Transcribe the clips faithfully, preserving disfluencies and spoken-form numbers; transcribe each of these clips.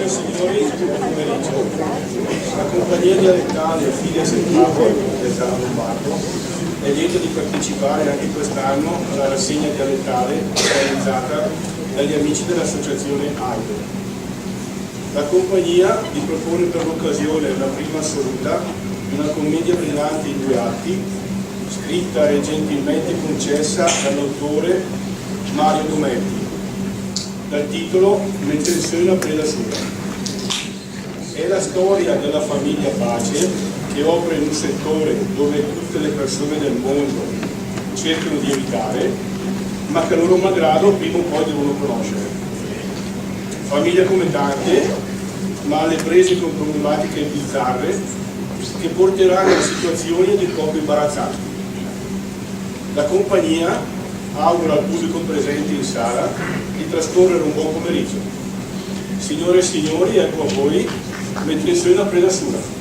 Signori, buon pomeriggio. La compagnia dialettale Fides et Power del Canal Lombardo è lieta di partecipare anche quest'anno alla rassegna dialettale organizzata dagli amici dell'associazione AIDE. La compagnia vi propone per l'occasione una prima assoluta di una commedia brillante in due atti, scritta e gentilmente concessa dall'autore Mario Dometti, dal titolo Mèt sö öna preda sura. È la storia della famiglia Pace, che opera in un settore dove tutte le persone del mondo cercano di evitare, ma che a loro malgrado prima o poi devono conoscere. Famiglia come tante, ma alle prese con problematiche bizzarre che porteranno a situazioni a dir poco imbarazzanti. La compagnia augura al pubblico presente in sala di trascorrere un buon pomeriggio. Signore e signori, ecco a voi, Mèt sö öna preda sura.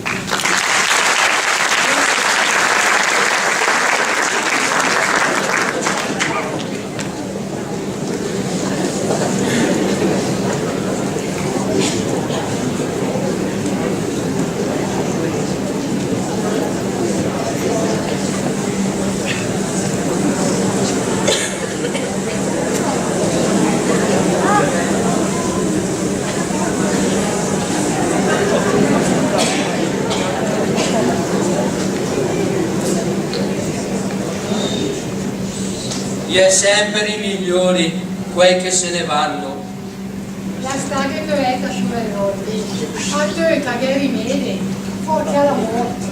I è semper i migliori, quei che se ne vanno. Lassa stà che te vèta, sciur Eroldi. A töt a gh'è rimedi, fò che a la mórt.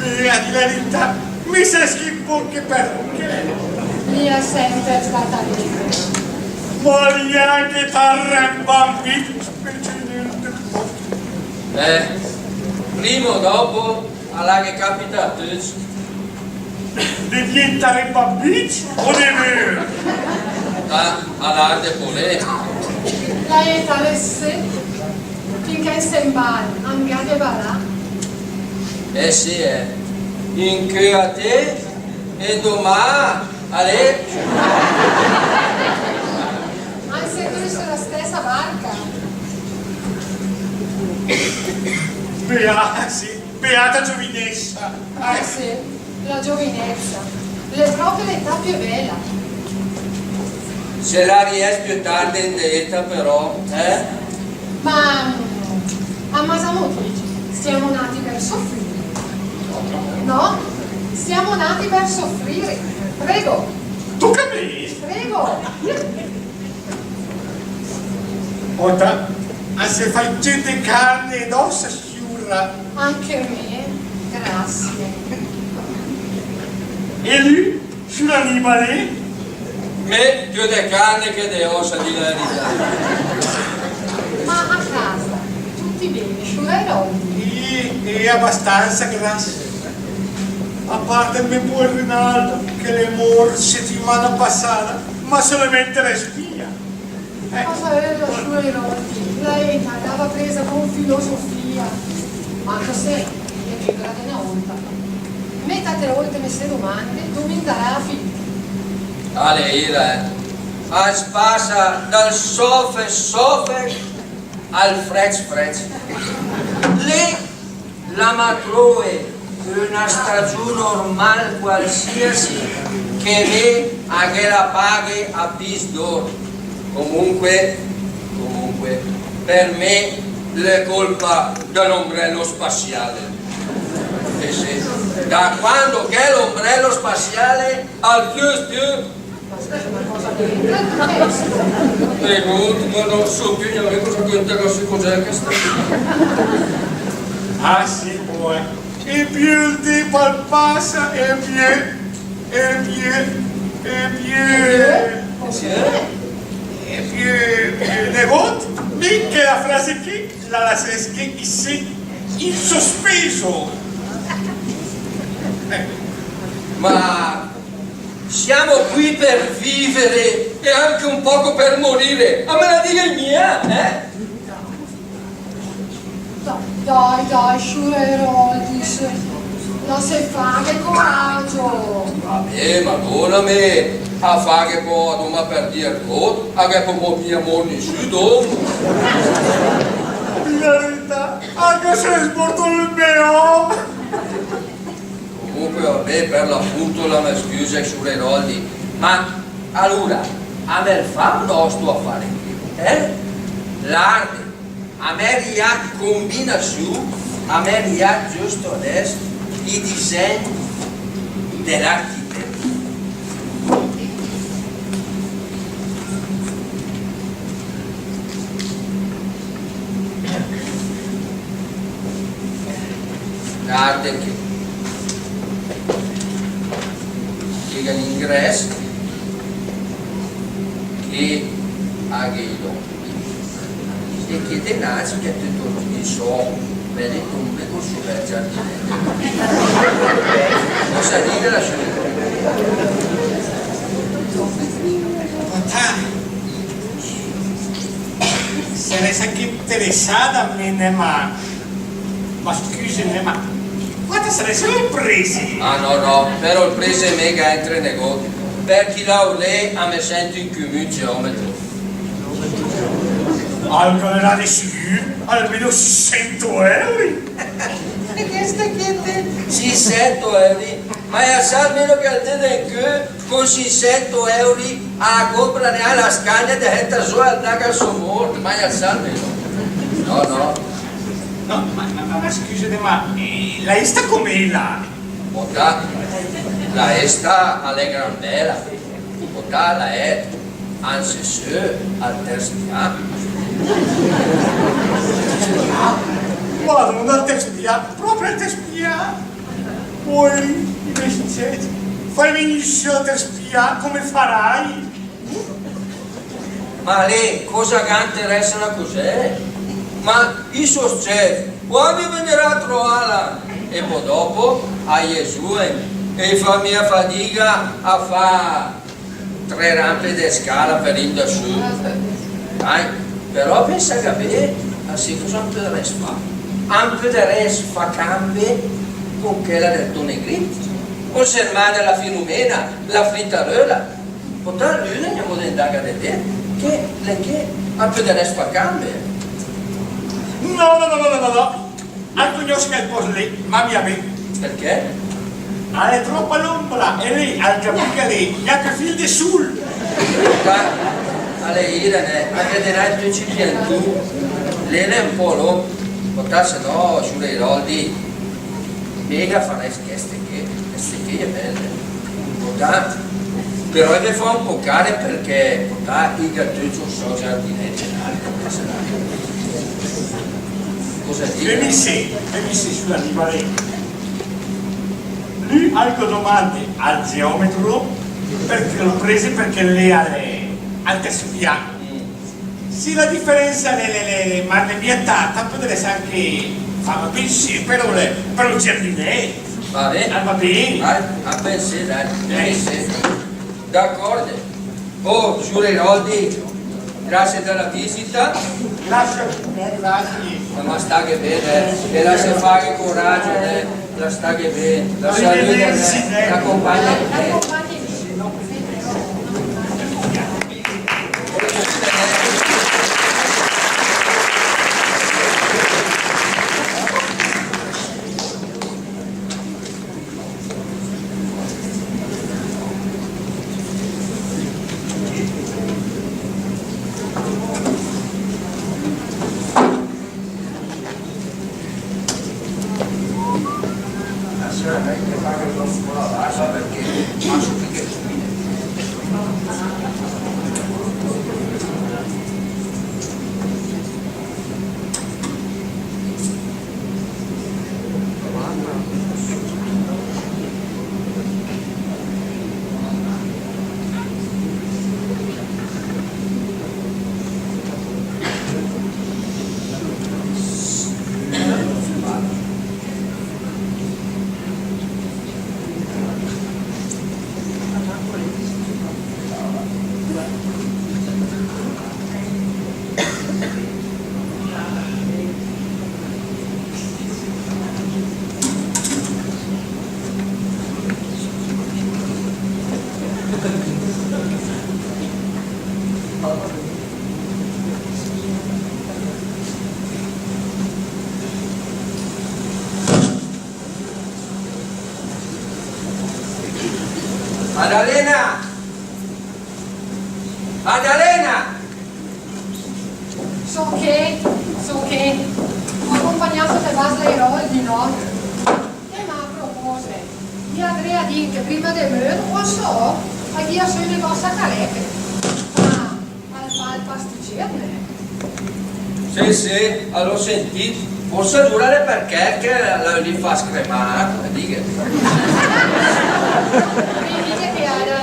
Eh, a dì la erità, me se schìf póch però. Lü l'è semper stacc alégre. Ma lü l'è anche tar imbambìt, specie nient. Eh, prima o dopo, a la ghe capita a töcc. De dientà imbambìcc o de vör? Ah, a l'à de polé. La éta l'è sö, finché se 'mbala, an gh'à de balà. Eh sì, eh. Incö a té e domà a lé. An sè töcc sö la stèsa barca. Beà, sì. Beata giovinessa. Eh sì, la giovinezza. L'è pròpe l'età piö bèla. Se la riès piö tarde in de éta però, eh? Ma, mm, a ma sa mo dìcc, siamo nati per soffrire. No? Siamo nati per soffrire. Prego. Tóca a mé? Prego. Òta, a se fà töt de carne ed ossa, sciura. Anche me, grazie. E lü, sciur Annibale? Me, piö de carne che de ossa, a dì la erità. Ma a casa, tutti bene, sciur Eroldi? Sì, e abastansa, grazie. A parte me póer Rinaldo, che l'è mórt setimana pasada, ma solamente respira. Cosa éla, sciur Eroldi? La éta l'ava presa con filosofia. Ma cos'è? L'è piö bèla de öna ólta. Mèt a te ólte me sé domande, dóe 'ndarà a finì? A l'è ira, eh. A se pasa dal sòfech sòfech al frècc frècc. Lé la ma tróe öna stagiù normal qualsiasi che mé a ghe la paghe a pis d'ór. Comunque, comunque, per me l'è colpa de l'ombrello spaziale. Eh sì, da quando gh'è l'ombrello spaziale al chiös tüt. Prego, ma no so piö gnanca cosa che interessa, cos'è questa? Ah, sì, pò. E piö el tép al pasa, e piö, e piö, e piö, e piö, e piö negót, mé che la frase ché la lassés ché issé in sospeso. Ma siamo qui per vivere e anche un poco per morire. A me la dighe mia, eh? Dai, dai, dai, sciur Eroldi, la se faghe coragio. Va bé, Madóna mé, a faghe pò, ma per dì el vór, a ghe pöl mia mór nissü dóma. Verità, anche se l'è sbordàt ol mé ò. Comunque, va bé, per l'appunto, la me scüse, sciur Eroldi. Ma, alura, a me 'l fa o no sto afare ché, eh? L'arde, a me 'l gh'à combinà sü, a me 'l gh'à giöst adès i disègn de l'architetto. Arde ché, ché gh'è l'ingrèss, ché a gh'è i lòchi, e ché denàcc gh'è töt ol sò, bèle tómbe col sò bèl giardinèt. Cosa dì de la sciura? Sarèss anche interessada, mé, né, ma, ma scüse, né, ma quat sarèss ol prése? Ah, no, no, per ol prése mé gh'éntre negót, perché lé a me sènt ü cümü geòmetro. Alura l'è sigür, almeno sissènt euri. E chèste ché té? Sissènt euri? Ma l'è assé, almeno che 'l té d'ü cümü con sissènt euri a compra neanche la scagna de hèt zó e 'ndà a sò mórt, ma l'è assé, almeno. No, no. No, ma, ma, ma, ma scüse, ma, eh, la èsta com'èla? Pòta, la èsta l'è gran bèla. Pòta, la è, anzi, sö al tèrs pià. Madóna, al tèrs pià, pròpe al tèrs pià. Pò, i mé scècc, fà vègn sö al tèrs pià, come farai? Ma lé, cosa gh'interèssa la cosè? Ma i sò scècc, quando i vegnarà a troàla? E pò dòpo, a i è zùegn, e i fa mia fadiga a fà tre rampe de scala per ì 'ndà sö. Dai, però pensàga bé a sö cosa an pödarèss fà. An pödarèss fà cambe con chèla del Tone Grit, ol sèrmà de la Filumena, la fritaröla. Pòta, lü l'è gnamò de 'ndàga de lé, che l'è ché, an pödarèss fà cambe. No, no, no, no, no, no. Al cognòss chèl pòst lé, ma mia bé. Perché? A l'è tròpa l'ómbra, e lé al capì gnach ü fil de sul. Ma, a l'è ira, né, a gh'è de là töcc i piantù, lé l'è ü pó lóngh, pòta, se no, sciur Eroldi, mé ga farèss chèste ché, chèste ché i è bèle. Pòta, però i me fa ü pó care perché, pòta, i gh'à töcc ol sò giardinèt, cosa dì? Fèm issé, fèm issé, sciur Annibale. Lü al domande al geòmetro perché ol prése, perché lé a l'è al tèrs pià. Mm. Se la diferènsa l'è, l'è, l'è, l'è, ma l'è mia tanta, pödarèss anche fà, ma pensé, però l'è, però ol giardinèt. Va bé. Ah, va bé. Dai, a pensé, dai. Eh. Pensé. D'acòrde. Oh, sciur Eroldi, grazie de la visita. Grazie a té, grazie. Ma la staghe bé, eh. E la se faghe coragio, eh. La staghe bé. La salüde, eh. Arrivederci, eh. La compagna, eh. Madalena! Madalena! Só ché, só ché. Ó compagnàt de bas l'Airoldi, no? E ma a propòset, i adré a dìm che prima de mör, ol sò, a gh'ìa sö negòs a Carepe. Ma al fa ol pasticér, né? Sé, sé, a l'ó sentìt. Fórse alura l'è per chèl che l'è lé a fàs cremà, eh, dighe. Vède che ara,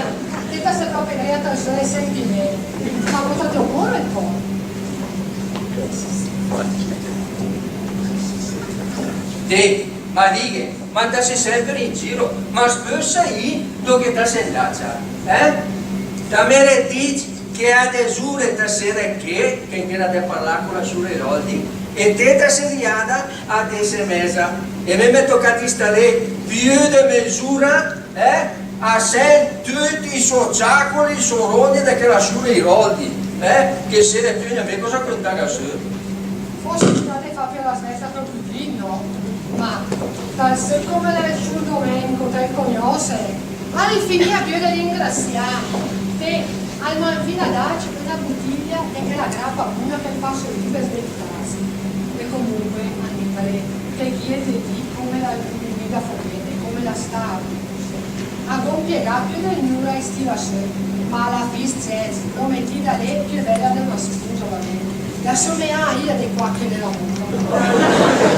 té ta sé pròpe dré a tà sö i sentimèncc. Ma bóta ol cör ü pó. Té, ma dighe, ma ta sé sèmper in giro, ma spösa ì, dóe che ta sé 'ndacia, eh? Ta m'ére dicc che a dés ure ta sére ché, che gh'ére de parlà co la sciura Airoldi, e té ta sé riada a dés e mèza, e mé m'è tocàt istà lé piö de mèzura, eh? A sènt töcc i sò ciàcol, i sò rogn de chèla sciura Airoldi, eh? Che sé de piö gnà mé cosa cöntàga sö. Fórse ta té fàga piö la svèsta pròpe Ma, tal sö come l'è ol sciur Domèncol, ta 'l cognòset, al finìa piö de ringrassiàm. Té, al m'à infina dacc öna butiglia de chèla grapa buna che fa sö i bèi sveltàs. E comunque, a mi me par che gh'ìe de dì come la, la fò ché, come la sta a A gh'ó impiegàt piö de ün'ura a istilà sö, ma a la fì, scièrs, l'ó metìda lé piö bèla de öna spusa, va bé. La soméa a ida de quach che l'è la mòra.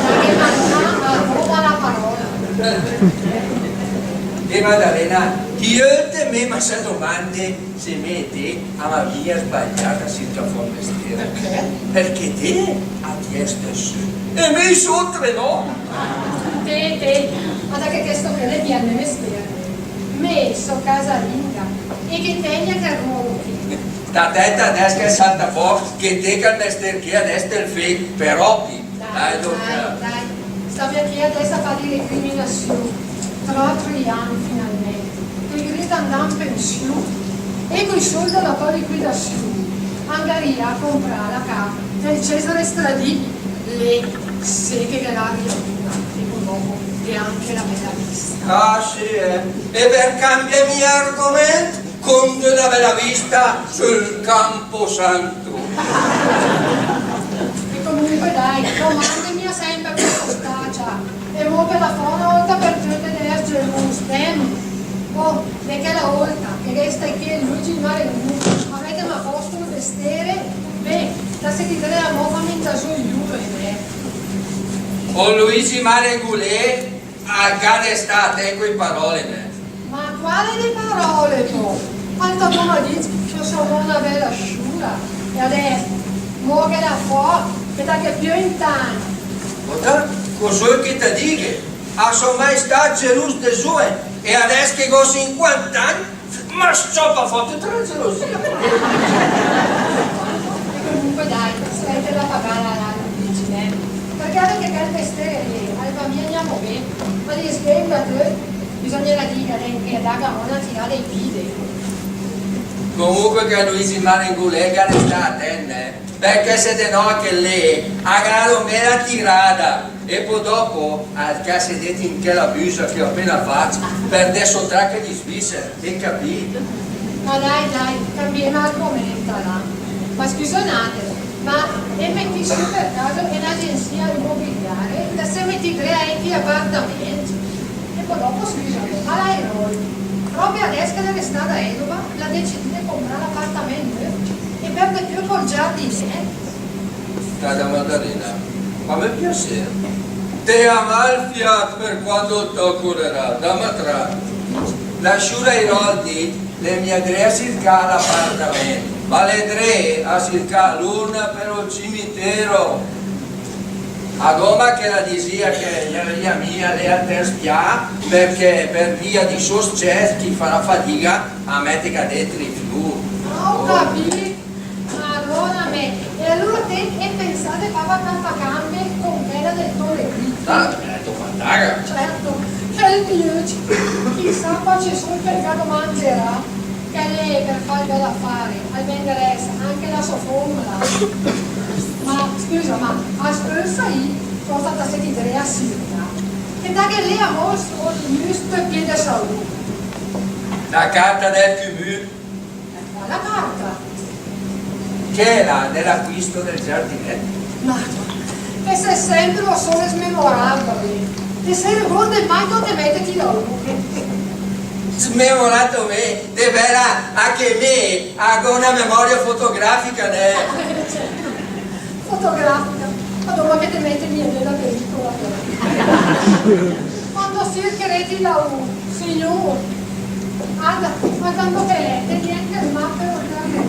La ghe manca a roba la paròla. Eh, Madalena, ti ölte mé masa domande, se mé e té a m'à mia sbagliàt a sircà fò ü mestér. Perché? Perché té a t'é stà sö e mé sóter, no? Té, té, ma da che chèsto ché l'è mia ol mé mestér. Mé só casalinga e ghe tègne chèl ruolo ché. Sta atènta adès che 'l salta fò, che té chèl mestér ché adès te 'l fét per òbli. Dai, dai, dai, dóca. Dai. Stàvem ché adès a fà di recriminassiù. Tra tri agn, finalmènt, te gh'avrèsset de 'ndà in pensiù. E coi sólcc de la tò liquidassiù, andarìa a comprà la cà del Cesare Stradì, lé, sé che gh'è l'aria buna, e pò dòpo gh'è anche la bèla vista. Ah, sé, eh. E per cambià mia argomènt, con de la bèla vista sul camposanto. E comunque dai, domandem mia sèmper per costacia. E mó per la fò, öna ólta per töte, de èss gelùs, tèm. Oh, de chèla ólta che gh'è stacc ché Luigi Marengù, a mètem a pòst ol mestér, bè, ta sét dré amò a fàm 'ndà zó i ure, eh. Ol Luigi Marengù lé, al gh'à de stà atènt coi paròle, né? Ma quale de paròle, pò? Al t'à dóma dicc che só öna bèla sciura. E adès, mòghe la fò, che ta gh'ét piö vint'agn. Vòta, cos'öl che ta dighe? A só mai stacc gelùs de zùen, e adès che gh'ó sinquant'agn, ma s-ciòpa fò töta la gelosia. E comunque dai, spètet a pagàla la, la Luigi, eh. Perché anche chèl mestér lé, al va mia gnamò bé, ma i sghènda töt, bisògnerà dìga che a daga öna tirada i pide. Comunque che Luigi Marengù lé gh'à de stà atènt, eh. Perché se de nò chèl lé al gh'à öna bèla tirada. E pò dòpo, al cassa i dét in chèla büsa che ó apéna facc, per dé sö tràcc ai svìsser, ét capìt? Ma dai, dai, cambièm argomènt, alura. Ma scüsa 'n àtem, ma ét metìt sö per caso in agenzia imobiliare, ta sét metìt dré a èd i apartamèncc? E pò dòpo, scüsa, ma l'Airoldi, pròpe adès che l'è restada èdoba, l'à decidìt de comprà l'apartamènt növ, e per de piö col giardinèt. Cara Madalena, fàm ü piassér. Te àm ol fiàt per quando t'ocorerà, dàm a trà. La sciura Airoldi l'è mia dré a sircà l'apartamènt, ma l'è dré a sircà l'urna per ol cimitero. A goma che la disìa che i gh'avrìa mia lé al tèrs pià, perché per via di sò s-cèt i farà fadiga a mètega dét i fiur. Ah, ó capìt. Madóna mé, e alura té ét pensàt de fà la carta cambie con chèla del tò Legrì? Ah, eh, domandàga. Certo, chèl piöcc, chissà quach sólcc che 'l ga domanderà, che lé per fà ü bèl afare al venderèss anche la sò fómna. Ma, scüsa, ma a s-pöl saì cosa ta sét dré a sircà? Che ta gh'ét lé amò ol sò, ol sò giüst pié de salù. La carta del cumün. Quala carta? Chèla de l'acquisto del giardinèt. Ma te sét sèmper sö smemoràt, va bé. Te se regórdet mai 'ndo te mètet i laùr. Smemoràt mé, de vèra, anche mé a gh'ó öna memòria fotografica, né? Fotografica, ma dóma che te mètet mia dét la pelìcola. Quando sircherét i laùr, signùr. Arda, ma 'ndo che l'è, te gh'ét anche 'l màpel ordinàt.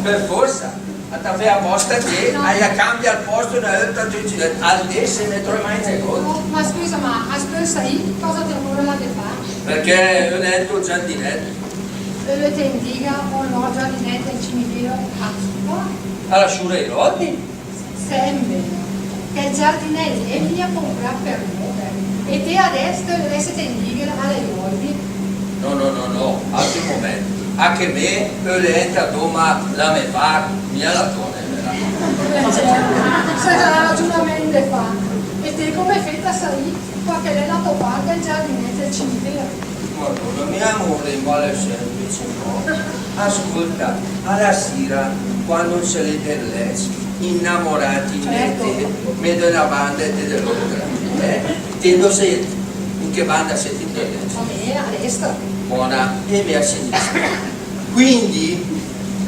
Per forsa, a t'à fàcc apòsta che a i cambià 'l pòst öna ólta töcc i dé, al dé se me tróe mai negót. No, ma scüsa, ma a s' pöl saì cosa te ölet là de fà? Perché öle ènt ol giardinèt. Ölet ènt dìga ol nòst giardinèt del cimitero a chi? A la sciura Irondi? Sèmbel che ol giardinèt l'è mia compràt per nò, eh. E te adès te ölet ènt dìghel a la Irondi? No, no, no, no, altra ü momènt. Anche mé öle ènt dóma la mé part, mia la tò, vèra? Eh, certo, se sarà ragiunamènt de fà. E te come fét a saì qual che l'è la tò part del giardinèt del cimitero? Madóna mia, amùr, ma l'è sèmplice, no? Ascólta, a la sira, quando se lét in lècc, inamoràcc, mé e té, mé de öna banda e té de l'ótra, eh? Té 'ndo sét? In che banda sét in lècc? Mé, a destra. Buna, e mé a sinìstra. Quindi,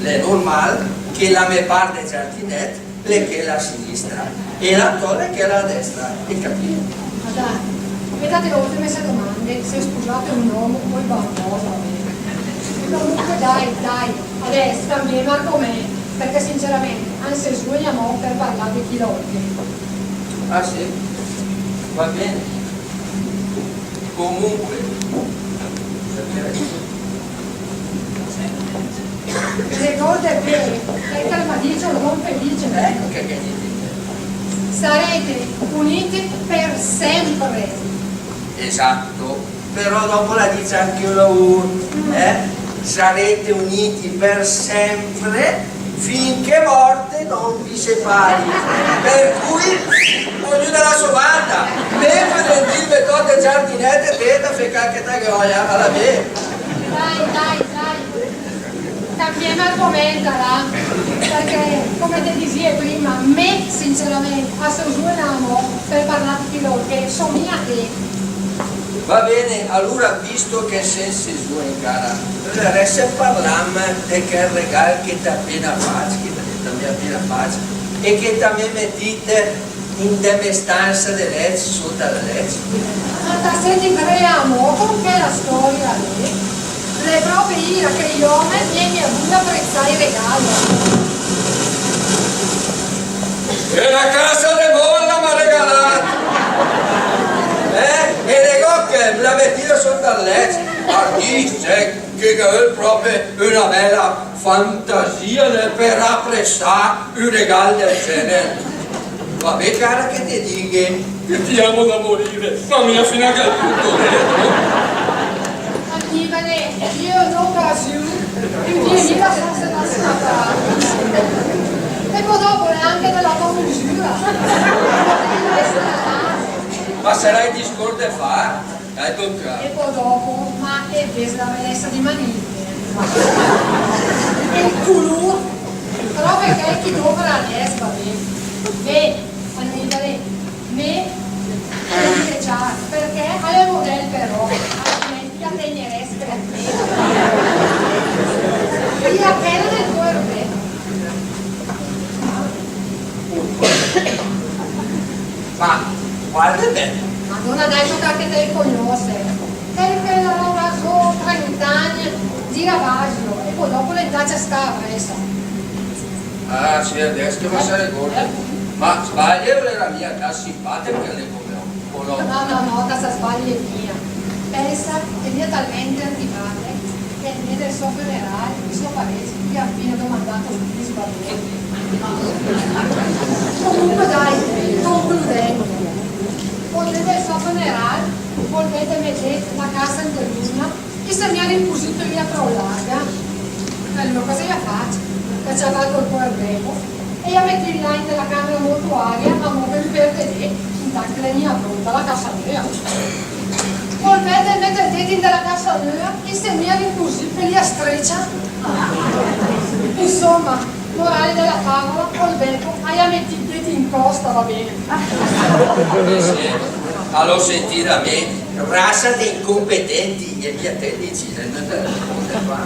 l'è nurmàl che la mé part de giardinèt l'è chèla a sinìstra e la tò l'è chèla a destra, ét capìt? Ma dai, e te óltre mèse domande, se spusàt ün òm o i bamb, va bé. E comunque dai, dai, adès cambièm argomènt, perché sinceramente a n' se sógna amò per parlà de chi lòrghe. Ah, sì? Va bene. Comunque, regórdet bé chèl che m'à dicc ol Don Felice. Ecco che, che dite. Sarete uniti per sempre. Esatto, però dopo l'à dicc anche ü laùr, eh? Sarete uniti per sempre finché morte non vi separi. Per cui, ognü da la sò banda. Mé pöde dì ol mé tò de giardinèt e té te fét chèl che te ölet, va bé. Dai, dai, dai. Cambièm argomènt, là. Perché, come te disìe prima, mé, sinceramente, a só sù e 'ndà amò per parlà de chi lòrghe, só mia té. Va bene, alura, visto che sèm sö sù encara, alura adès parlìm de chèl regàl che t'é apéna facc, che t'é apéna facc, e che t'é mia metìt in de mé stansa de lècc, sóta la lècc. Ma te sét dré amò con chèla stòria lé? L'è pròpe ira che i òm i è mia bù a aprezà i regàl. E la cassa de mòl la m'à regalàt! Eh? E negót che la m'à metìda sóta al lècc? A dìs che gh'à völ pròpe öna bèla fantasia, né, per aprezà ü regàl del gèner. Va bé, cara, che te dighe? Che ti amo da morire, ma mia fina che al punto dentro. Annibale, io non casi, quindi io la stansa da scappare. E pò dòpo l'è anche de la tò misüra. Ma sarà ü discórs de fà? Dai, tocca. E pò dòpo, ma e vést la belèssa di manì. E ol culùr, pròpe chèl che i dóvra adès, va bé. Bé, Annibale, mé, perché a l'è modèl però, altrimenti la tegnerès per mé. E a chèla del tò erbèt. Ma, guarda bé. Ma dóna, dai, tocca che te cognòsset. Chèl che l'à lauràt sö trent'agn, Giravaso, e pò dòpo l'è 'ndàcc a stà a Brèssa. Ah, sì, adès che me regórde. Eh. Ma sbàglie, o l'era mia tat simpàtech chèl negót? O no? No, no, no, te sbàgliet mia. Pènsa che l'è mia talmènt antipàtech che ol dé del sò füneràl i sò parècc i m'à infina domandàt ol pìs, va bé. Comunque dai, concludèndo. Ol dé del sò füneràl, ol gh'à mia metìt la cassa in de l'urna, i se m'à rimpusìt mia tròp larga. Alura cosa i à facc? I à ciapàt ol pòer bèco e i à metìt là in de la càmera mortuària, amò per ü pér de dé, intàt che l'è mia pronta la cassa mia. Ol vèt mèt ol dét in de la cassa Alura, e se mia l'è impusibil, la strecia. Insoma, morale della favola, ol beco, a i à metìt i dét in costa, va bene. Sì, sì. Alura, sentì a me, rasa de incompetenti, e mia te dici, eh, no te, no te fa.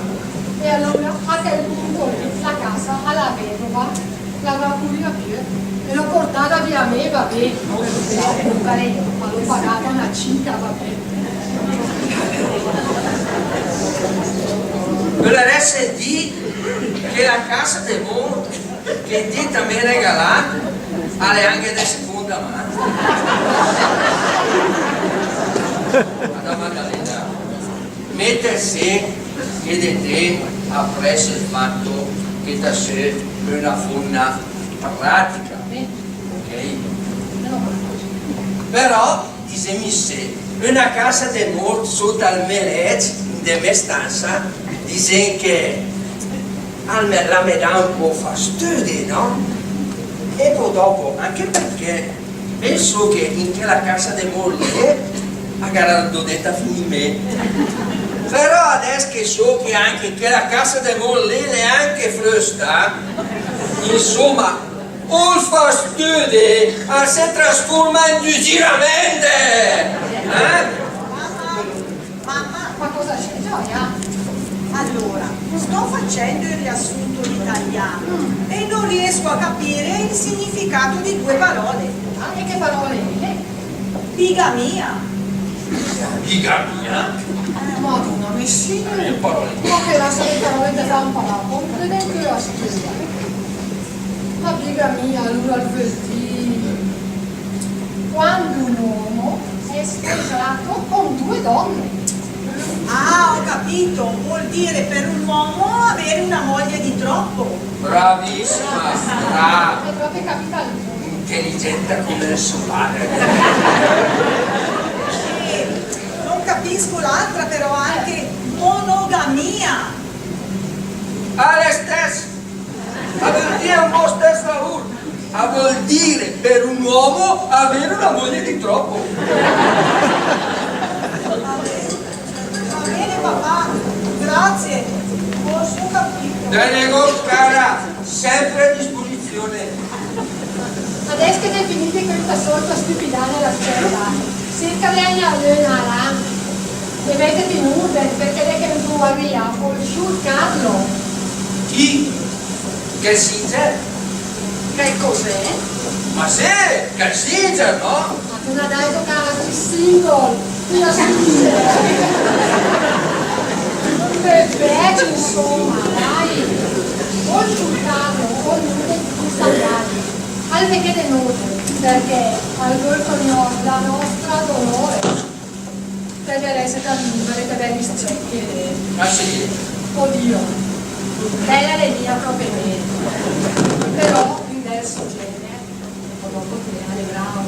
E alura, a chèl punto lé, la casa a la vedova, la va purìa piö. E l'ó portada vià mé, va bé. Parèj, ma l'ó pagada öna cinca, va bé. Völerèss dì che la casa de mórt che té te m'é regalàt, a l'è anche de seconda mà. Madama Maddalena. Mèt isé che de té aprèss ol fat che te sé öna fómna pratica, ok? Però, disém isé, öna casa de mórt sóta al mé lècc, in de mé stansa, disém che al me, la me dà ü pó fastidi, no? E pò dòpo, anche perché Pènse che in chèla casa de mórt lé a gh'avró de dà a finì mé. Però adèss che só che anche chèla casa de mórt lé l'è anche frösta, insoma, ol fastidi al se trasforma in disirament, eh? Mamma, ma cosa c'è, Gioia? Allora, sto facendo il riassunto in italiano e non riesco a capire il significato di due parole. Ah, e che parole è? Bigamia. Bigamia? Eh, Madonna, Messia. Eh, parole. Ma che rasa de parole te fa imparà? Completamente la scuola. La bigamia, alura, al völ dì quando un uomo è sposato con due donne. Ah, ho capito, vuol dire per un uomo avere una moglie di troppo. Bravissima, brava. Hai proprio capito il punto. Intelligente come il suo padre. Eh, non capisco l'altra però, anche monogamia. A l'è stèss. A völ dì ol stèss laùr. A völ dì per un uomo avere una moglie di troppo. Va bene, va bene, papà, grazie. Ho capito. Prego, cara, sempre a disposizione. Adèss che t'é finìt de cöntà sö la stüpidada a la scöla, sérca de agnà lé a la e mètet in órden, perché l'è che 'ndó a vèd ol sciur Carlo. Chi? Kissinger? Che cos'è? Ma sì, Kissinger, no? Ma te l'ó dicc che a l'è single, te l'ó dicc. Che bèl, insoma, dai. Ol sciur Carlo, ol nome de questa casa. Al me chède nóter, perché al völ cognòss la nòstra Dolores. Te verèsset a vìver, te verèsset a vìver. Ah, sì? Oddio. Bèla l'è mia pròpe mia. Però, in del sò gèner, o dòpo te, a l'è brava.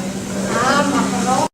Ah, ma però